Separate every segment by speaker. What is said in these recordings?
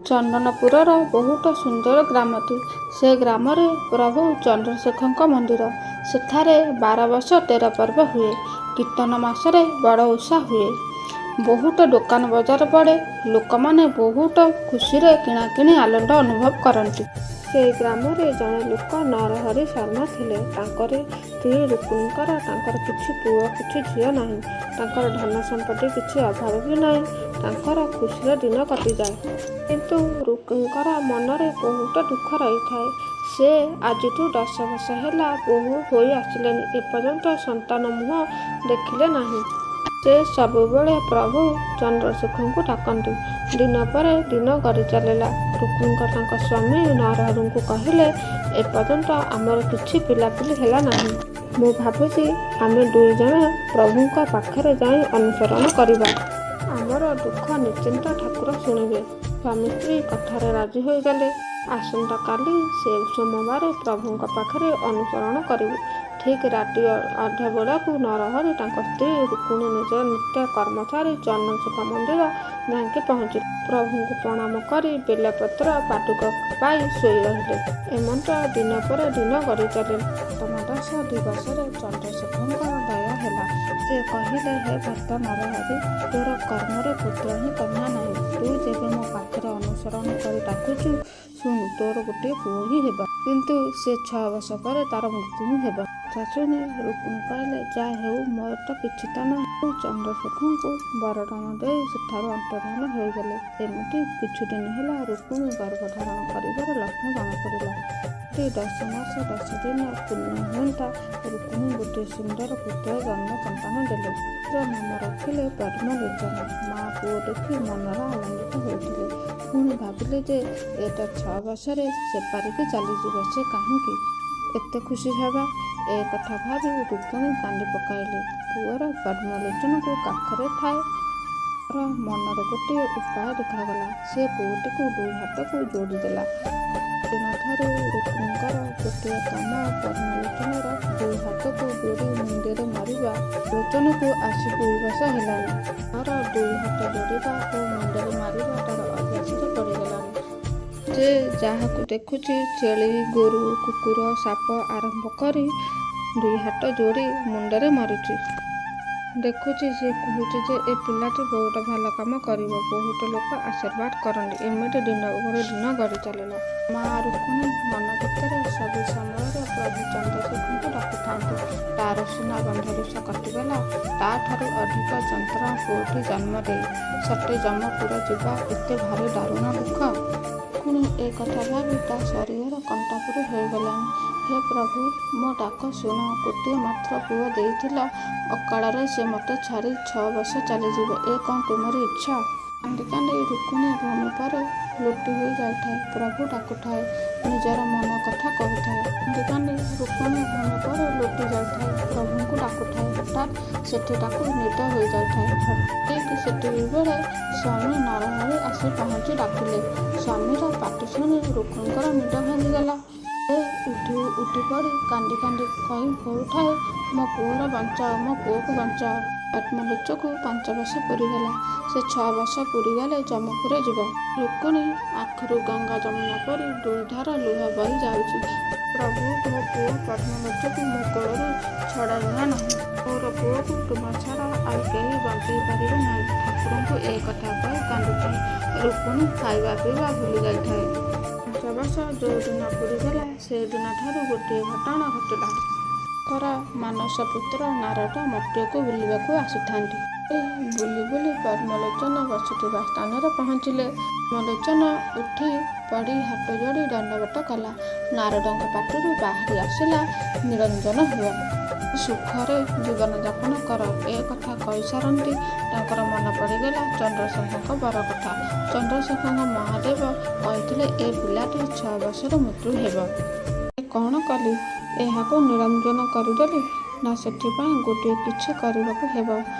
Speaker 1: ଚନ୍ଦନପୁରର ବହୁତ ସୁନ୍ଦର ଗ୍ରାମଟି। ସେ ଗ୍ରାମରେ ପ୍ରଭୁ ଚନ୍ଦ୍ରଶେଖରଙ୍କ ମନ୍ଦିର। ସେଠାରେ 12 ବର୍ଷ 13 ପର୍ବ ହୁଏ। କୀର୍ତ୍ତନ ମାସରେ ବଡ଼ ଓଷା ହୁଏ। ବହୁତ ଦୋକାନ ବଜାର ପଡ଼େ। ଲୋକମାନେ ବହୁତ ଖୁସିରେ କିଣାକିଣି ଆନନ୍ଦ ଅନୁଭବ କରନ୍ତି। ସେଇ ଗ୍ରାମରେ ଜଣେ ଲୋକ ନରହରି ଶର୍ମା ଥିଲେ। ତାଙ୍କରି ସ୍ତ୍ରୀ ରୁକ୍ମିଣୀଙ୍କର ତାଙ୍କର କିଛି ପୁଅ କିଛି ଝିଅ ନାହିଁ। ତାଙ୍କର ଧନ ସମ୍ପତ୍ତି କିଛି ଅଭାବ ବି ନାହିଁ। ତାଙ୍କର ଖୁସିରେ ଦିନ କଟିଯାଏ। କିନ୍ତୁ ରୁକ୍ମିଣୀଙ୍କର ମନରେ ବହୁତ ଦୁଃଖ ରହିଥାଏ। ସେ ଆଜିଠୁ 10 ବର୍ଷ ହେଲା ବୋହୂ ହୋଇ ଆସିଲେଣି, ଏପର୍ଯ୍ୟନ୍ତ ସନ୍ତାନ ମୁହଁ ଦେଖିଲେ ନାହିଁ। ସେ ସବୁବେଳେ ପ୍ରଭୁ ଚନ୍ଦ୍ରଶେଖରଙ୍କୁ ଡାକନ୍ତି। ଦିନ ପରେ ଦିନ ଗଡ଼ି ଚାଲିଲା। ରୁକ୍ମିଣୀ ତାଙ୍କ ସ୍ୱାମୀ ନରହରିଙ୍କୁ କହିଲେ, "ଏପର୍ଯ୍ୟନ୍ତ ଆମର କିଛି ପିଲାପିଲି ହେଲା ନାହିଁ। ମୁଁ ଭାବୁଛି ଆମେ ଦୁଇଜଣ ପ୍ରଭୁଙ୍କ ପାଖରେ ଯାଇ ଅନୁସରଣ କରିବା। ଆମର ଦୁଃଖ ନିଶ୍ଚିତ ଠାକୁର ଶୁଣିବେ।" ସ୍ୱାମୀ ସ୍ତ୍ରୀ କଥାରେ ରାଜି ହୋଇଗଲେ। ଆସନ୍ତା କାଲି ସେ ସୋମବାର ପ୍ରଭୁଙ୍କ ପାଖରେ ଅନୁସରଣ କରିବେ। ଠିକ୍ ରାତି ଅଧବେଳକୁ ନରହରି, ତାଙ୍କ ସ୍ତ୍ରୀ ରୁକ୍ମିଣୀ ନିଜ ନିତ୍ୟ କର୍ମ ସାରି ଚନ୍ଦ୍ରଶେଖର ମନ୍ଦିର ଯାଇକି ପହଞ୍ଚିଲେ। ପ୍ରଭୁଙ୍କୁ ପ୍ରଣାମ କରି ବେଲପତ୍ର ପାଦୁକ ପାଇ ଶୋଇ ରହିଲେ। ଏମନ୍ତ ଦିନ ପରେ ଦିନ ଗଡ଼ି ଚାଲିଲା। ସପ୍ତମ ଦିବସରେ ଚନ୍ଦ୍ରଶେଖରଙ୍କର ଦୟା ହେଲା। ସେ କହିଲେ, "ହେ ଭକ୍ତ ନରହରି! ତୋର କର୍ମରେ ପୁତ୍ର ହିଁ କନ୍ୟା ନାହିଁ। ତୁ ଯେବେ ମୋ ପାଖରେ ଅନୁସରଣ କରି ଡାକୁଛୁ, ଶୁଣୁ, ତୋର ଗୋଟିଏ ପୁଅ ହିଁ ହେବ। କିନ୍ତୁ ସେ 6 ବର୍ଷ ପରେ ତାର ମୃତ୍ୟୁ ହିଁ ହେବ।" କଥା ଶୁଣି ରୁକ୍ମିଣୀ କହିଲେ, "ଯାହା ହେଉ, ମୋର ତ କିଛି ତ ନାହିଁ।" ଚନ୍ଦ୍ରଶେଖରଙ୍କୁ ବରଦାନ ଦେଇ ସେଠାରୁ ଅନ୍ତର୍ଦ୍ଧାନ ହୋଇଗଲେ। ଏମିତି କିଛିଦିନ ହେଲା, ରୁକ୍ମିଣୀ ଗର୍ଭଧାରଣ କରିବାର ଲକ୍ଷଣ ଜଣାପଡ଼ିଲା। ଠିକ୍ 10 ମାସ 10 ଦିନ ପୂର୍ଣ୍ଣ ହୁଅନ୍ତା, ରୁକ୍ମିଣୀ ଗୋଟିଏ ସୁନ୍ଦର ପୁତ୍ର ଜନ୍ମ ସନ୍ତାନ ଦେଲେ। ପୁତ୍ର ନାମ ରଖିଲେ ପଦ୍ମଲୋଚନ। ମା ପୁଅ ଦେଖି ମନରେ ଆନନ୍ଦିତ ହୋଇଥିଲେ। ପୁଣି ଭାବିଲେ ଯେ ଏ ତ 6 ବର୍ଷରେ ସେପାରିକି ଚାଲିଯିବ, ସେ କାହିଁକି ଏତେ ଖୁସି ହେବା? ଏ କଥା ଭାବି ରୁକ୍ମିଣୀ କାନ୍ଦି ପକାଇଲେ। ପୁଅର ପଦ୍ମଲୋଚନକୁ କାଖରେ ଥାଏ। ତାର ମନରେ ଗୋଟିଏ ଉପାୟ ଦେଖାଗଲା। ସେ ପୁଅଟିକୁ ଦୁଇ ହାତକୁ ଯୋଡ଼ିଦେଲା। ଦିନଠାରୁ ରୁକ୍ମିଣୀଙ୍କର ଗୋଟିଏ କାମ ପଦ୍ମଲୋଚନର ଦୁଇ ହାତକୁ ଯୋଡ଼ି ମୁଣ୍ଡରେ ମାରିବା। ଲୋଚନକୁ ଆସି 2 ବର୍ଷ ହେଲାଣି। ତାର ଦୁଇ ହାତ ଯୋଡ଼ିବା ଓ ମୁଣ୍ଡରେ ମାରିବା ତାର ଅଭ୍ୟାସରେ ପଡ଼ିଗଲାଣି। ସେ ଯାହାକୁ ଦେଖୁଛି, ଛେଳି, ଗୋରୁ, କୁକୁର, ସାପ ଆରମ୍ଭ କରି ଦୁଇ ହାତ ଯୋଡ଼ି ମୁଣ୍ଡରେ ମାରୁଛି। ଦେଖୁଛି ସେ କହୁଛି ଯେ ଏ ପିଲାଟି ବହୁତ ଭଲ କାମ କରିବ। ବହୁତ ଲୋକ ଆଶୀର୍ବାଦ କରନ୍ତି। ଏମିତି ଦିନ ପରେ ଦିନ ଗଡ଼ି ଚାଲିଲା। ମା ରୁକ୍ମିଣୀ ମନ ଭିତରେ ସବୁ ସମୟରେ ପ୍ରଭୁ ଚନ୍ଦ୍ରଶେଖରଙ୍କୁ ଡାକୁଥାନ୍ତି। ତାର ସିନା ବନ୍ଧଦୋଷ କଟିଗଲା, ତାଠାରୁ ଅଧିକ ଯନ୍ତ୍ରଣା ପୁଅଟି ଜନ୍ମ ଦେଇ। ସତେ ଯମପୁର ଯିବା ଏତେ ଭାରି ଦାରୁଣ ଦୁଃଖ। ରୁକ୍ମିଣୀ ଏ କଥା ଭାବି ତା ଶରୀର କଣ୍ଟାପରି ହୋଇଗଲାଣି। ହେ ପ୍ରଭୁ! ମୋ ଡାକ ଶୁଣ। ଗୋଟିଏ ମାତ୍ର ପୁଅ ଦେଇଥିଲ, ଅକାଳରେ ସେ ମୋତେ ଛାଡ଼ି 6 ବର୍ଷ ଚାଲିଯିବ, ଏ କ'ଣ ତୁମରି ଇଚ୍ଛା? କାନ୍ଦି କାନ୍ଦି ରୁକ୍ମିଣୀ ଭୂମି ଉପରେ ଲୋଟି ହୋଇ ଯାଉଥାଏ। ପ୍ରଭୁ ଡାକୁଥାଏ, ନିଜର ମନ କଥା କହୁଥାଏ। କାନ୍ଦି କାନ୍ଦି ରୁକ୍ମିଣୀ ଭୂମି ଉପରେ ଲୋଟି ଯାଉଥାଏ, ପ୍ରଭୁଙ୍କୁ ଡାକୁଥାଏ। ହଠାତ୍ ସେଠି ତାକୁ ନିଦ ହୋଇଯାଉଥାଏ। ଠିକ୍ ସେତିକିବେଳେ ସ୍ୱାମୀ ନରହରି ଆସି ପହଞ୍ଚି ଡାକିଲେ। ସ୍ୱାମୀର ପାଟି ଶୁଣି ରୁକ୍ମିଣୀଙ୍କର ନିଦ ଭାଙ୍ଗିଗଲା। ସେ ଉଠିପଡ଼ି କାନ୍ଦି କାନ୍ଦି କହୁଥାଏ, "ମୋ ପୁଅର ବଞ୍ଚାଅ, ମୋ ପୁଅକୁ ବଞ୍ଚାଅ।" ପଦ୍ମଲୋଚନକୁ 5 ବର୍ଷ ପୂରିଗଲା। ସେ 6 ବର୍ଷ ପୂରିଗଲେ ଯମପୁର ଯିବ। ରୁକ୍ମିଣୀ ଆଖିରୁ ଗଙ୍ଗା ଯମୁନା ପରି ଦୁଇଧାର ଲୁହ ବହି ଯାଉଛି। ପ୍ରଭୁ! ମୋ ପୁଅ ପଦ୍ମଲୋଚନକୁ ମୋ କୋଳରୁ ଛଡ଼ାଇ ନିଅ ନାହିଁ। ମୋର ପୁଅକୁ ତୁମ ଛଡ଼ା ଆଉ କେହି ବଞ୍ଚେଇ ପାରିବେ ନାହିଁ। ଠାକୁରଙ୍କୁ ଏ କଥା କହି କାନ୍ଦୁଥାଏ। ରୁକ୍ମିଣୀ ଖାଇବା ପିଇବା ଭୁଲି ଯାଇଥାଏ। 5 ବର୍ଷ ଯେଉଁଦିନ ପୂରିଗଲା, ସେଦିନଠାରୁ ଗୋଟିଏ ଘଟଣା ଘଟିଲା। ତାଙ୍କର ମାନସପୁତ୍ର ନାରଦ ମର୍ତ୍ତ୍ୟକୁ ବୁଲିବାକୁ ଆସିଥାନ୍ତି। ସେ ବୁଲି ବୁଲି ପଦ୍ମଲୋଚନ ବସିଥିବା ସ୍ଥାନରେ ପହଞ୍ଚିଲେ। ପଦ୍ମଲୋଚନ ଉଠି ପଡ଼ି ହାତ ଯୋଡ଼ି ଦଣ୍ଡବତ କଲା। ନାରଦଙ୍କ ପାଟିରୁ ବାହାରି ଆସିଲା, "ନିରଞ୍ଜନ ହୁଅ। ସୁଖରେ ଜୀବନଯାପନ କର।" ଏ କଥା କହିସାରନ୍ତି, ତାଙ୍କର ମନେ ପଡ଼ିଗଲା ଚନ୍ଦ୍ରଶେଖରଙ୍କ ବର କଥା। ଚନ୍ଦ୍ରଶେଖର ମହାଦେବ କହିଥିଲେ, ଏ ପିଲାଟି 6 ବର୍ଷରେ ମୃତ୍ୟୁ ହେବ। ଏ କ'ଣ କଲି? ଏହାକୁ ନିରଞ୍ଜନ କରିଦେଲି ନା, ସେଥିପାଇଁ ଗୋଟିଏ କିଛି କରିବାକୁ ହେବ।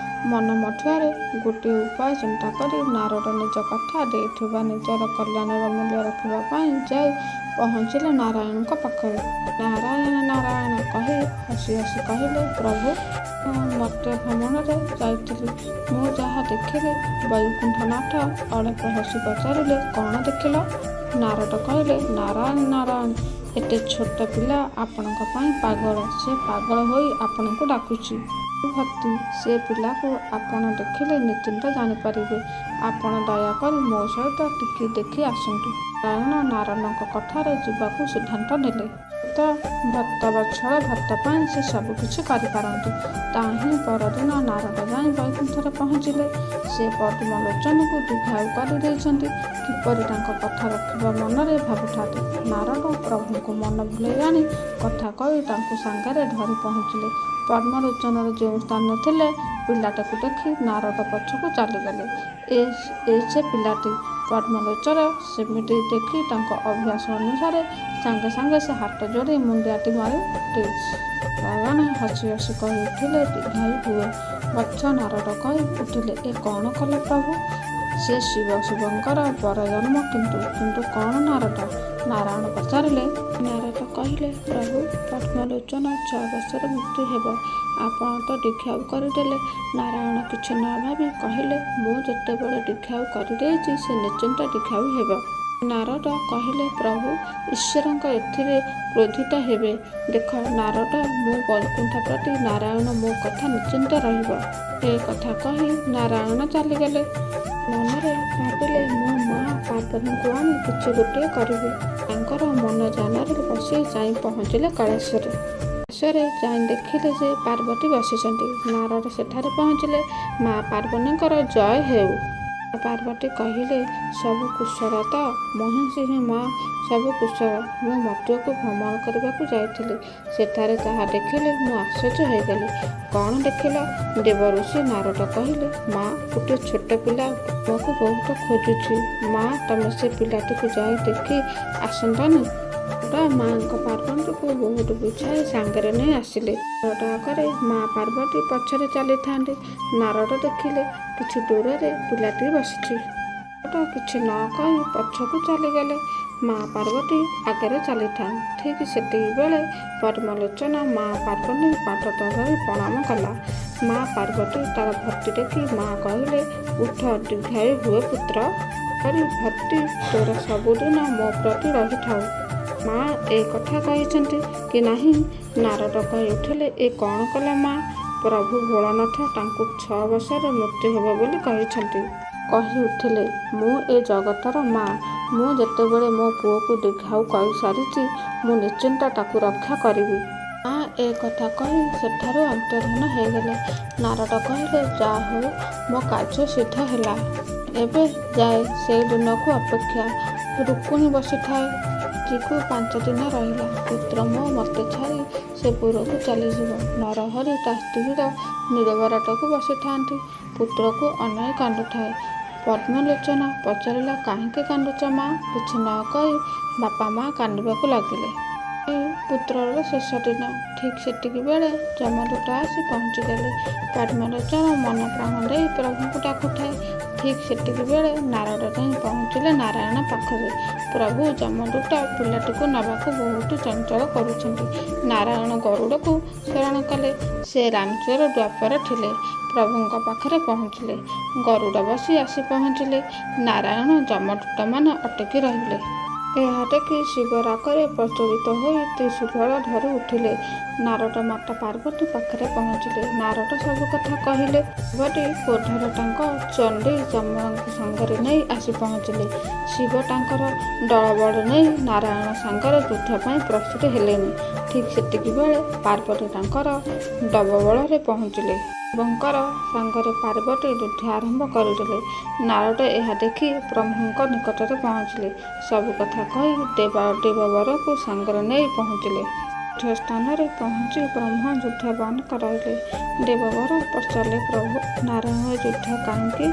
Speaker 1: ମନ ମଧ୍ୟରେ ଗୋଟିଏ ଉପାୟ ଚିନ୍ତା କରି ନାରଦ ନିଜ କଥା ଦେଇଥିବା ନିଜର କଲ୍ୟାଣର ମୂଲ୍ୟ ରଖିବା ପାଇଁ ଯାଇ ପହଞ୍ଚିଲେ ନାରାୟଣଙ୍କ ପାଖରେ। ନାରାୟଣ ନାରାୟଣ କହି ହସି ହସି କହିଲେ, "ପ୍ରଭୁ! ମୁଁ ମର୍ତ୍ତ୍ୟ ଭ୍ରମଣରେ ଯାଇଥିଲି। ମୁଁ ଯାହା ଦେଖିଲି। ବୈକୁଣ୍ଠନାଥ ଅଳପ ହସି ପଚାରିଲେ, କ'ଣ ଦେଖିଲ? ନାରଦ କହିଲେ, ନାରାୟଣ ନାରାୟଣ! ଏତେ ଛୋଟ ପିଲା ଆପଣଙ୍କ ପାଇଁ ପାଗଳ। ସେ ପାଗଳ ହୋଇ ଆପଣଙ୍କୁ ଡାକୁଛି। କି ଭକ୍ତି! ସେ ପିଲାକୁ ଆପଣ ଦେଖିଲେ ନିଶ୍ଚିନ୍ତ ଜାଣିପାରିବେ। ଆପଣ ଦୟାକରି ମୋ ସହିତ ଟିକିଏ ଦେଖି ଆସନ୍ତୁ। ନାରାୟଣ ନାରଦଙ୍କ କଥାରେ ଯିବାକୁ ସିଦ୍ଧାନ୍ତ ନେଲେ। ସେ ତ ଭକ୍ତବତ୍ସଳ, ଭକ୍ତ ପାଇଁ ସେ ସବୁ କିଛି କରିପାରନ୍ତି। ତହିଁ ପରଦିନ ନାରଦ ଯାଇ ବୈକୁଣ୍ଠରେ ପହଞ୍ଚିଲେ। ସେ ପଦ୍ମଲୋଚନକୁ ଦୀର୍ଘାୟୁ କରି ଦେଇଛନ୍ତି। କିପରି ତାଙ୍କ କଥା ରଖିବ ମନରେ ଭାବୁଥାନ୍ତି। ନାରଦ ପ୍ରଭୁଙ୍କୁ ମନ ଭୁଲାଇ ଆଣି କଥା କହି ତାଙ୍କୁ ସାଙ୍ଗରେ ଧରି ପହଞ୍ଚିଲେ। ପଦ୍ମଲୋଚନ ଯେଉଁ ସ୍ଥାନରେ ଥିଲେ, ପିଲାଟିକୁ ଦେଖି ନାରଦ ପଛକୁ ଚାଲିଗଲେ। ଏ ସେ ପିଲାଟି। ପଦ୍ମଲୋଚନ ସେମିତି ଦେଖି ତାଙ୍କ ଅଭ୍ୟାସ ଅନୁସାରେ ସାଙ୍ଗେ ସାଙ୍ଗେ ସେ ହାତ ଯୋଡ଼ି ମୁଣ୍ଡିଆଟିଏ ମାରି ଦେଇଛି। ନାରାୟଣ ହସି ହସି କହି ଉଠିଲେ, ଦୀର୍ଘାୟୁ ହୁଅ ବତ୍ସ। ନାରଦ କହି ଉଠିଲେ, ଏ କ'ଣ କଲ ପ୍ରଭୁ! ସେ ଶିବ ଶିବଙ୍କର ପରଜନ୍ମ କିନ୍ତୁ। କିନ୍ତୁ କ'ଣ ନାରଦ? ନାରାୟଣ ପଚାରିଲେ। ନାରଦ କହିଲେ, ପ୍ରଭୁ! ପଦ୍ମଲୋଚନ 6 ବର୍ଷରେ ମୃତ୍ୟୁ ହେବ। ଆପଣ ତ ଦୀର୍ଘାୟୁ କରିଦେଲେ। ନାରାୟଣ କିଛି ନ ଭାବି କହିଲେ, ମୁଁ ଯେତେବେଳେ ଦୀର୍ଘାୟୁ କରିଦେଇଛି, ସେ ନିଶ୍ଚିନ୍ତ ଦୀର୍ଘାୟୁ ହେବ। ନାରଦ କହିଲେ, ପ୍ରଭୁ! ଈଶ୍ୱର ଏଥିରେ କ୍ରୋଧିତ ହେବେ। ଦେଖ ନାରଦ, ମୁଁ ବୈକୁଣ୍ଠପତି ନାରାୟଣ, ମୋ କଥା ନିଶ୍ଚିନ୍ତ ରହିବ। ଏ କଥା କହି ନାରାୟଣ ଚାଲିଗଲେ। ମନରେ ଭାବିଲେ, ମୁଁ ମା ପାର୍ବତୀଙ୍କୁ ଆଣି କିଛି ଗୋଟିଏ କରିବି। ତାଙ୍କର ମନଯାନରେ ବସି ଯାଇ ପହଞ୍ଚିଲେ କୈଳାସରେ। କୈଳାସରେ ଯାଇ ଦେଖିଲେ ଯେ ପାର୍ବତୀ ବସିଛନ୍ତି। ନାରଦ ସେଠାରେ ପହଞ୍ଚିଲେ। ମା ପାର୍ବତୀଙ୍କର ଜୟ ହେଉ। ପାର୍ବତୀ କହିଲେ, ସବୁ କୁଶଳ ତ ମହିଷୀ? ମା, ସବୁ କୁଶଳ। ମୁଁ ମର୍ତ୍ତ୍ୟକୁ ଭ୍ରମଣ କରିବାକୁ ଯାଇଥିଲି। ସେଠାରେ ଯାହା ଦେଖିଲି, ମୁଁ ଆଶ୍ଚର୍ଯ୍ୟ ହୋଇଗଲି। କ'ଣ ଦେଖିଲ? ଦେବଋଷି ନାରଦ କହିଲେ, ମା, ଗୋଟିଏ ଛୋଟ ପିଲା ତୁମକୁ ବହୁତ ଖୋଜୁଛି। ମା, ତମେ ସେ ପିଲାଟିକୁ ଯାଇ ଦେଖି ଆସନ୍ତନି? ନାରଦ ମାଙ୍କ ପାର୍ବତୀଙ୍କୁ ବହୁତ ବୁଝାଇ ସାଙ୍ଗରେ ନେଇ ଆସିଲେ। ନାରଦ ଆଗରେ, ମା ପାର୍ବତୀ ପଛରେ ଚାଲିଥାନ୍ତି। ନାରଦ ଦେଖିଲେ, କିଛି ଦୂରରେ ପିଲାଟି ବସିଛି। ନାରଦ କିଛି ନ କହି ପଛକୁ ଚାଲିଗଲେ। ମା ପାର୍ବତୀ ଆଗରେ ଚାଲିଥାନ୍ତି। ଠିକ୍ ସେତିକିବେଳେ ପଦ୍ମଲୋଚନ ମା ପାର୍ବତୀ ପାଦ ଧରି ପ୍ରଣାମ କଲା। ମା ପାର୍ବତୀ ତାର ଭକ୍ତି ଦେଖି ମା କହିଲେ, ଉଠ, ଦୀର୍ଘାୟୁ ହୁଅ ପୁତ୍ର। ଏପରି ଭକ୍ତି ତୋର ସବୁଦିନ ମୋ ପ୍ରତି ରହିଥାଉ। ମା ଏ କଥା କହିଛନ୍ତି କି ନାହିଁ, ନାରଦ କହି ଉଠିଲେ, ଏ କ'ଣ କଲ ମା! ପ୍ରଭୁ ଭୋଳାନାଥ ତାଙ୍କୁ 6 ବର୍ଷରେ ମୃତ୍ୟୁ ହେବ ବୋଲି କହିଛନ୍ତି। କହି ଉଠିଲେ, ମୁଁ ଏ ଜଗତର ମା। ମୁଁ ଯେତେବେଳେ ମୋ ପୁଅକୁ ଦୀର୍ଘାୟୁ କରିସାରିଛି, ମୁଁ ନିଶ୍ଚିନ୍ତ ତାକୁ ରକ୍ଷା କରିବି। ମା ଏ କଥା କହି ସେଠାରୁ ଅନ୍ତର୍ଦ୍ଧାନ ହୋଇଗଲେ। ନାରଦ କହିଲେ, ଯାହାହେଉ ମୋ କାର୍ଯ୍ୟ ସିଦ୍ଧ ହେଲା। ଏବେ ଯାଏ, ସେଇ ଦିନକୁ ଅପେକ୍ଷା। ରୁକ୍ମିଣୀ ବସିଥାଏ। ଆଜିକୁ 5 ଦିନ ରହିଲା। ପୁତ୍ର ମୋ ମୋତେ ଛାଡ଼ି ସେ ପୁରକୁ ଚାଲିଯିବ। ନରହରି ତା ସ୍ତ୍ରୀର ନୀରବତାକୁ ବସିଥାନ୍ତି। ପୁତ୍ରକୁ ଅନାଇ କାନ୍ଦୁଥାଏ। ପଦ୍ମଲୋଚନ ପଚାରିଲା, କାହିଁକି କାନ୍ଦୁଛ ମା? କିଛି ନ କହି ବାପା ମା କାନ୍ଦିବାକୁ ଲାଗିଲେ। ଆଜି ପୁତ୍ରର ଶେଷ ଦିନ। ଠିକ୍ ସେତିକିବେଳେ ଯମଦୂତ ଆସି ପହଞ୍ଚିଗଲେ। ପଦ୍ମଲୋଚନ ମନପ୍ରାଣ ଦେଇ ପ୍ରଭୁଙ୍କୁ ଡାକୁଥାଏ। ଠିକ୍ ସେତିକିବେଳେ ନାରଦ ଯାଇ ପହଞ୍ଚିଲେ ନାରାୟଣ ପାଖରେ। ପ୍ରଭୁ, ଯମଦୂତ ପିଲାଟିକୁ ନେବାକୁ ବହୁତ ଚଞ୍ଚଳ କରୁଛନ୍ତି। ନାରାୟଣ ଗରୁଡ଼କୁ ଶରଣ କଲେ। ସେ ରାମଚେର ଦ୍ୱୀପରେ ଥିଲେ। ପ୍ରଭୁଙ୍କ ପାଖରେ ପହଞ୍ଚିଲେ। ଗରୁଡ଼ ବସି ଆସି ପହଞ୍ଚିଲେ। ନାରାୟଣ ଯମଦୂତମାନେ ଅଟକି ରହିଲେ। ଏହା ଦେଖି ଶିବ ରାଗରେ ପ୍ରଜ୍ୱଳିତ ହୋଇ ତ୍ରିଶୂଳ ଧରି ଉଠିଲେ। ନାରଦ ମାତା ପାର୍ବତୀ ପାଖରେ ପହଞ୍ଚିଲେ। ନାରଦ ସବୁ କଥା କହିଲେ। ପାର୍ବତୀ କ୍ରୋଧରେ ତାଙ୍କ ଚଣ୍ଡୀ ଯମଙ୍କୁ ସାଙ୍ଗରେ ନେଇ ଆସି ପହଞ୍ଚିଲେ। ଶିବ ତାଙ୍କର ଦଳବଳ ନେଇ ନାରାୟଣ ସାଙ୍ଗରେ ଯୁଦ୍ଧ ପାଇଁ ପ୍ରସ୍ତୁତ ହେଲେଣି, ଠିକ୍ ସେତିକିବେଳେ ପାର୍ବତୀ ତାଙ୍କର ଦଳବଳରେ ପହଞ୍ଚିଲେ। ଶିବଙ୍କର ସାଙ୍ଗରେ ପାର୍ବତୀ ଯୁଦ୍ଧ ଆରମ୍ଭ କରିଦେଲେ। ନାରଦ ଏହା ଦେଖି ବ୍ରହ୍ମାଙ୍କ ନିକଟରେ ପହଞ୍ଚିଲେ। ସବୁ କଥା କହି ଦେବବରକୁ ସାଙ୍ଗରେ ନେଇ ପହଞ୍ଚିଲେ। ଯୁଦ୍ଧ ସ୍ଥାନରେ ପହଞ୍ଚି ବ୍ରହ୍ମା ଯୁଦ୍ଧ ବନ୍ଦ କରାଇଲେ। ଦେବବର ପଚାରିଲେ, ପ୍ରଭୁ ନାରାୟଣ, ଏ ଯୁଦ୍ଧ କାହିଁକି?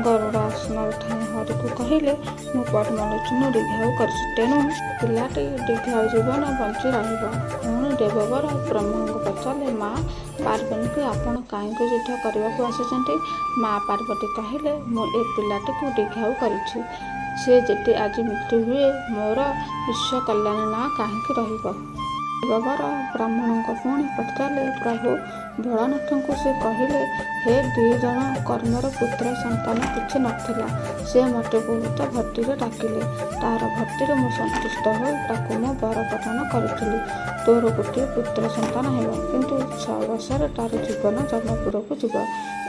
Speaker 1: ଗରୁଡ଼ ଆସନରେ ଥାଇ ହରିକୁ କହିଲେ, ମୁଁ ପଦ୍ମଲୋଚନ ଦୀର୍ଘାୟୁ କରିଛି, ତେଣୁ ପିଲାଟି ଦୀର୍ଘାୟୁ ଜୀବନ ବଞ୍ଚି ରହିବ। ପୁଣି ଦେବବର ବ୍ରହ୍ମାଙ୍କୁ ପଚାରିଲେ, ମା ପାର୍ବତୀଙ୍କୁ ଆପଣ କାହିଁକି ଯୁଦ୍ଧ କରିବାକୁ ଆସିଛନ୍ତି? ମା ପାର୍ବତୀ କହିଲେ, ମୁଁ ଏ ପିଲାଟିକୁ ଦୀର୍ଘାୟୁ କରିଛି। ସେ ଯଦି ଆଜି ମୃତ୍ୟୁ ହୁଏ, ମୋର ବିଶ୍ୱକଲ୍ୟାଣ ନାଁ କାହିଁକି ରହିବ? ଦେବବର ବ୍ରାହ୍ମଣଙ୍କ ପୁଣି ପଚାରିଲେ ପ୍ରଭୁ ଭୋଳାନାଥଙ୍କୁ। ସେ କହିଲେ, ହେ ଦ୍ୱିଜଗଣ, କର୍ମର ପୁତ୍ର ସନ୍ତାନ କିଛି ନଥିଲା। ସେ ମୋତେ ବହୁତ ଭକ୍ତିରେ ଡାକିଲେ। ତା'ର ଭକ୍ତିରେ ମୁଁ ସନ୍ତୁଷ୍ଟ ହୋଇ ତାକୁ ମୁଁ ବର ପ୍ରଦାନ କରିଥିଲି, ତୋର ଗୋଟିଏ ପୁତ୍ର ସନ୍ତାନ ହେବ। କିନ୍ତୁ 6 ବର୍ଷରେ ତା'ର ଜୀବନ ଯମପୁରକୁ ଯିବ।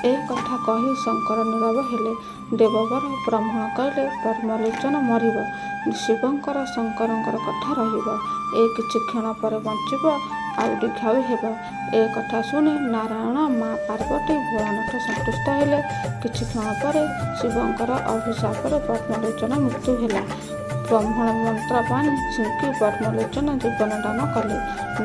Speaker 1: ଏ କଥା କହି ଶଙ୍କର ନୀରବ ହେଲେ। ଦେବବର ବ୍ରାହ୍ମଣ କହିଲେ, ପଦ୍ମଲୋଚନ ମରିବ। ଶିବଙ୍କର ଶଙ୍କରଙ୍କର କଥା ରହିବ। ଏ କିଛି କ୍ଷଣ ପରେ ବଞ୍ଚିବ, ଆଉ ଦୀର୍ଘାୟୁ ହେବ। ଏ କଥା ଶୁଣି ନାରାୟଣ, ମା ପାର୍ବତୀ, ଭୋଳାନାଥ ସନ୍ତୁଷ୍ଟ ହେଲେ। କିଛି କ୍ଷଣ ପରେ ଶିବଙ୍କର ଅଭିଶାପରେ ପଦ୍ମଲୋଚନ ମୃତ୍ୟୁ ହେଲା। ବ୍ରାହ୍ମଣ ମନ୍ତ୍ର ପାଣି ଛିଙ୍କି ପଦ୍ମଲୋଚନ ଜୀବନ ଦାନ କଲେ।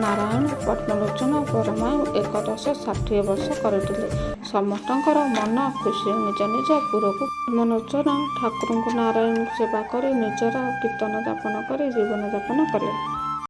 Speaker 1: ନାରାୟଣ ପଦ୍ମଲୋଚନ ପରମାୟୁ 1060 ବର୍ଷ କରିଦେଲେ। ସମସ୍ତଙ୍କର ମନ ଖୁସିରେ ନିଜ ନିଜ ପୁରକୁ। ପଦ୍ମଲୋଚନ ଠାକୁରଙ୍କୁ ନାରାୟଣଙ୍କୁ ସେବା କରି ନିଜର କୀର୍ତ୍ତନ ଯାପନ କରି ଜୀବନ ଯାପନ କଲେ।